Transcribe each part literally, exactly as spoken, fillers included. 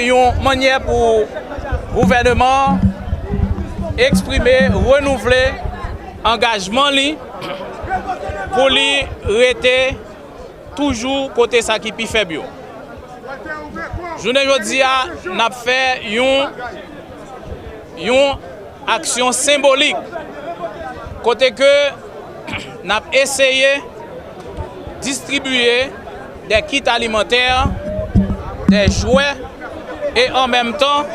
yon mannyè pou gouvènman an eksprime, renouvle angajman li pou li rete toujou kote sa ki pi fèb yo. Jounen jodi a, n ap fè yon, yon aksyon senbolik kote ke n ap eseye distribiye de kit alimantè, de jwè, e an menm tan,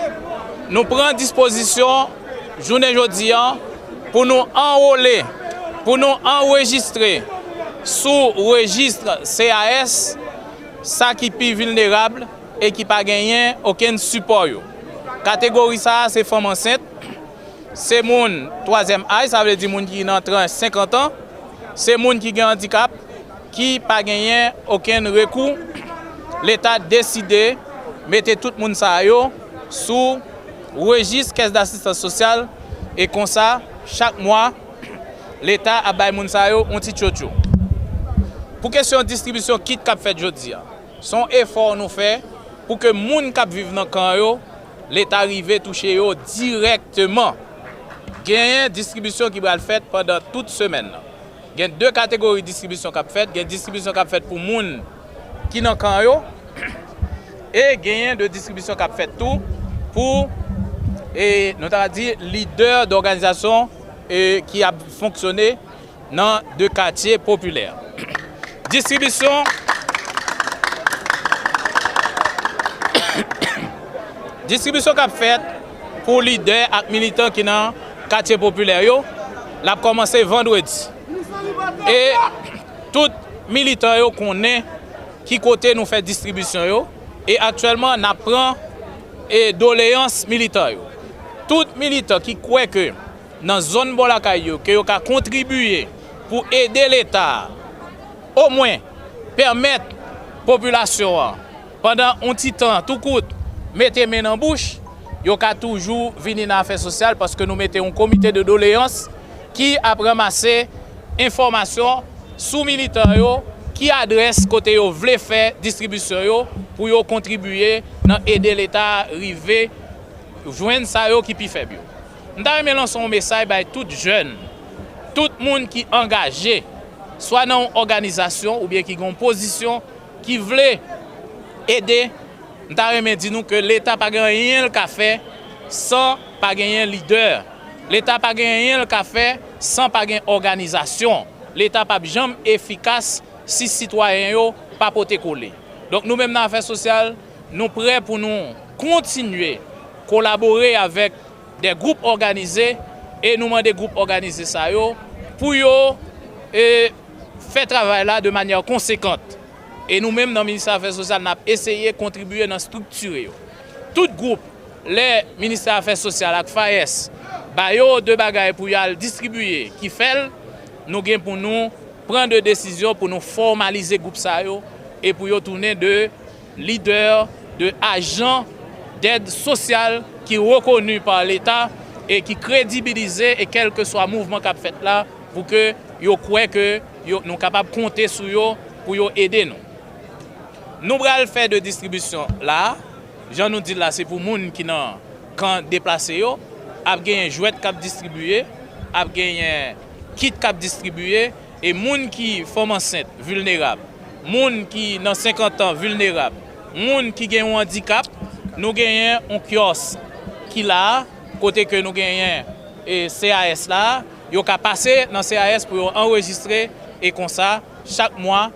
nou pran dispozisyon jounen jodi a pou nou anwole, pou nou anrejistre sou rejis C A S sa ki pi vilnerab e ki pa genyen okenn sipò yo. Kategori sa a se fanm ansent, se moun twazyèm aj, sa vle di moun ki nan tranch senkant an, se moun ki gen andikap, ki pa genyen okenn rekou. Leta deside mete tout moun sa yo sou rejis kès dasistans sosyal e konsa, chak mwa, Leta ap bay moun sa yo yon ti tchotcho. Pou kesyon distribisyon kit k ap fèt jodi a, se yon efò nou fè pou ke moun k ap viv nan kan yo, Leta rive touche yo dirèkteman. Genyen distribisyon ki pral fèt pandan tout semèn nan. Gen de kategori distribisyon k ap fèt. Gen distribisyon k ap fèt pou moun ki nan kan yo, e genyen de distribisyon k ap fèt tou pou, e, nou ta di, lidè dòganizasyon, e, ki ap fonksyone nan de katye popilè. Distribisyon, distribisyon k ap fèt pou lidè ak militan ki nan katye popilè yo, l ap kòmanse vandredi. E tout militan yo konnen ki kote nou fè distribisyon yo. E aktyèlman, n ap pran, e, doleyans militan yo. Tout militan ki kwè ke nan zòn bò lakay yo, ke yo ka kontribiye pou ede Leta a, omwen pèmèt popilasyon an, pandan yon ti tan tou kout, mete men nan bouch, yo ka toujou vini nan afè sosyal, paske nou mete yon komite de doleyans ki ap ranmase enfòmasyon sou militan yo, ki adrès kote yo vle fè distribisyon yo, pou yo kontribiye nan ede Leta rive jwenn sa yo ki pi fèb yo. M ta renmen lanse yon mesaj bay tout jèn, tout moun ki angaje, swa nan yon òganizasyon oubyen ki gen yon pozisyon, ki vle ede. M ta renmen di nou ke Leta pa gen anyen l ka fè san pa genyen lidè. Leta pa gen anyen l ka fè san pa gen òganizasyon. Leta p ap janm efikas si sitwayen yo pa pote kole. Donk, nou menm nan afè sosyal, nou prè pou nou kontinye kolabore avèk de gwoup òganize, e nou mande gwoup òganize sa yo pou yo, e, fè travay la de manyè konsekant. E nou menm nan Ministè Afè Sosyal, n ap eseye kontribiye nan estriktire yo. Tout gwoup, lè Ministè Afè Sosyal ak FAES ba yo de bagay pou y al distribiye ki fè l, nou gen pou nou pran de desizyon pou nou fòmalize gwoup sa yo e pou yo tounen de lidè, de ajan dèd sosyal ki rekoni pa Leta e ki kredibilize, e kèlkeswa mouvman k ap fèt la, pou ke yo kwè ke yo, nou kapab konte sou yo pou yo ede nou. Nou pral fè de distribisyon la. Jan nou di l la, se pou moun ki nan kan deplase yo. Ap genyen jwèt k ap distribiye, ap genyen kit k ap distribiye, e moun ki fanm ansent vilnerab, moun ki nan senkant an vilnerab, moun ki gen yon andikap, nou genyen yon kyòs ki la a, kote ke nou genyen, e, C A S la a, yo ka pase nan C A S pou yo anrejistre, e konsa, chak mwa,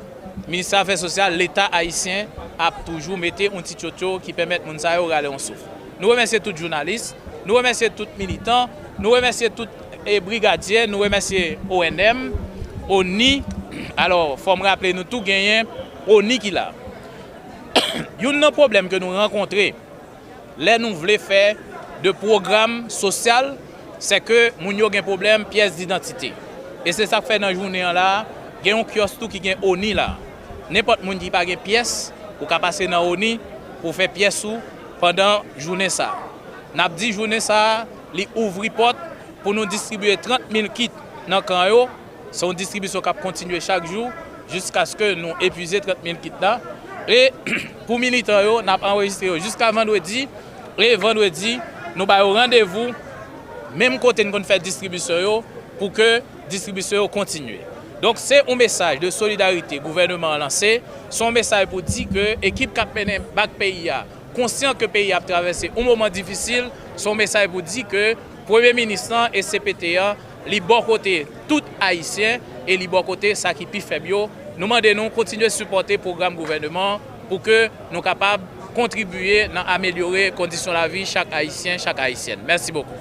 Ministè Afè Sosyal, Leta ayisyen ap toujou mete yon ti tchotcho ki pèmèt moun sa yo rale yon souf. Nou remèsye tout jounalis, nou remèsye tout militan, nou remèsye tout, e, brigadye, nou remèsye O N M, ONI. Alò, fò m raple nou tou genyen ONI ki la. Youn nan pwoblèm ke nou rankontre lè nou vle fè de pwogram sosyal, se ke moun yo gen pwoblèm pyès didantite. E se sa k fè nan jounen an la, gen yon kyòs tou ki gen ONI la. Nenpòt moun ki pa gen pyès, ou ka pase nan ONI pou w fè pyès ou pandan jounen sa a. N ap di jounen sa a, li ouvri pòt pou nou distribiye trant mil kit nan kan yo. Se yon distribisyon k ap kontinye chak jou jiskaske nou epuize trant mil kit la. E pou militan yo, n ap anrejistre yo jiska vandredi. E vandredi, nou ba yo randevou menm kote n konn fè distribisyon yo, pou ke distribisyon yo kontinye. Donk, se yon mesaj de solidarite gouvènman an lanse. Se yon mesaj pou di ke ekip k ap mennen bak peyi a konsyan ke peyi a ap travèse yon moman difisil. Se yon mesaj pou di ke Premye Minis lan e C P T an, li bò kote tout Ayisyen e li bò kote sa ki pi fèb yo. Nou mande nou kontinye sipòte pwogram gouvènman an pou ke nou kapab kontribiye nan amelyore kondisyon lavi chak Ayisyen, chak Ayisyèn. Mèsi bokou.